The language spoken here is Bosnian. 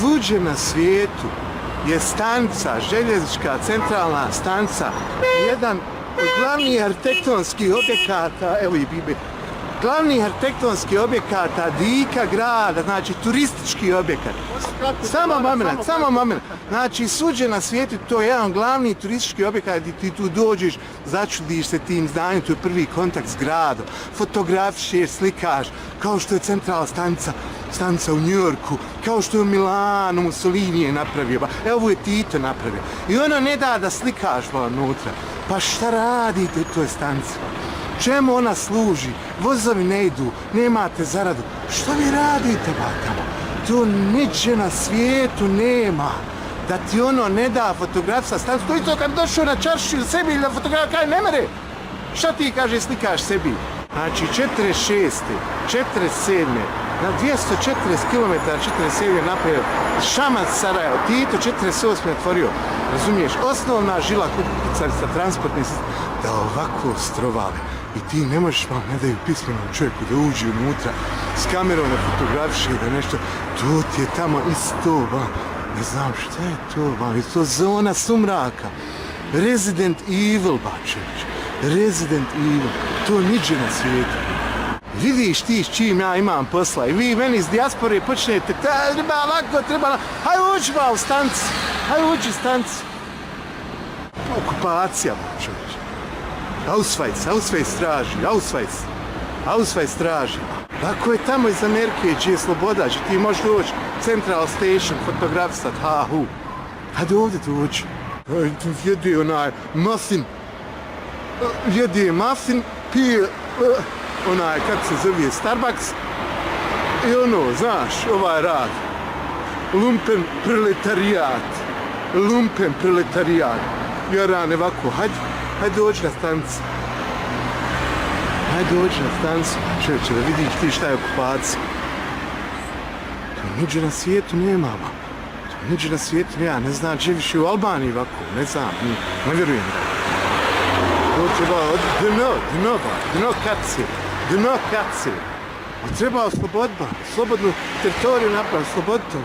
Svuđe na svijetu je stanica, željeznička centralna stanica, jedan od glavnih arhitektonskih objekata, evo i Bibe, glavnih arhitektonskih objekata dika grada, znači turistički objekat. Samo moment. Znači, Svuđe na svijetu, to je jedan glavni turistički objekat gdje ti tu dođeš, začudiš se tim zdanjem, to je prvi kontakt s gradom, fotografišeš, slikaš, kao što je centralna stanica u Njujorku, kao što je u Milanu, Mussolini je napravio, evo ovo je Tito napravio. I ono ne da slikaš unutra. Pa šta radite u toj stanici? Čemu ona služi? Vozovi ne idu, nemate zaradu. Što vi radite tamo? To niče na svijetu nema. Da ti ono ne da fotograf sa stanicu. To isto kad došao na čaršiju sebi ili na fotograf kaže ne mere. Šta ti kaže slikaš sebi? Znači 46. 47. Na 240 km 47. napravio Šamac Sarajevo. Tito 48. otvorio. Razumiješ? Osnovna žila kucavica transportni sistem. Da ovako strovale. I ti ne možeš, vam ne daju pismenom čovjeku da uđe unutra s kamerom na fotografiše da nešto. To ti je tamo isto, ne znam šta je to, je to zona sumraka. Resident Evil, čovječ. Resident Evil. To niđe na svijetu. Vidiš ti s čim ja imam posla i vi meni iz dijaspore počnete, treba, hajde uđi u stanci, hajde uđi u stanci. Okupacija, čovječ. Ausweis straži. Ako je tamo iz Amerike, gdje je sloboda, gdje ti možeš doći Central Station, fotografisat, hajde ovdje doći. Jedi onaj muffin, pije onaj, kako se zove, Starbucks i ono, znaš, ovaj rad. Lumpen proletarijat. Jarane, ovako, hajde doći na stanicu. Čovječe, da vidiš ti šta je okupacija. To niđe na svijetu nema, ne znam, živiš u Albaniji ovako, ne znam, ne vjerujem da. To treba dno kacije. Treba osloboditi, slobodnu teritoriju napraviti, sloboditi.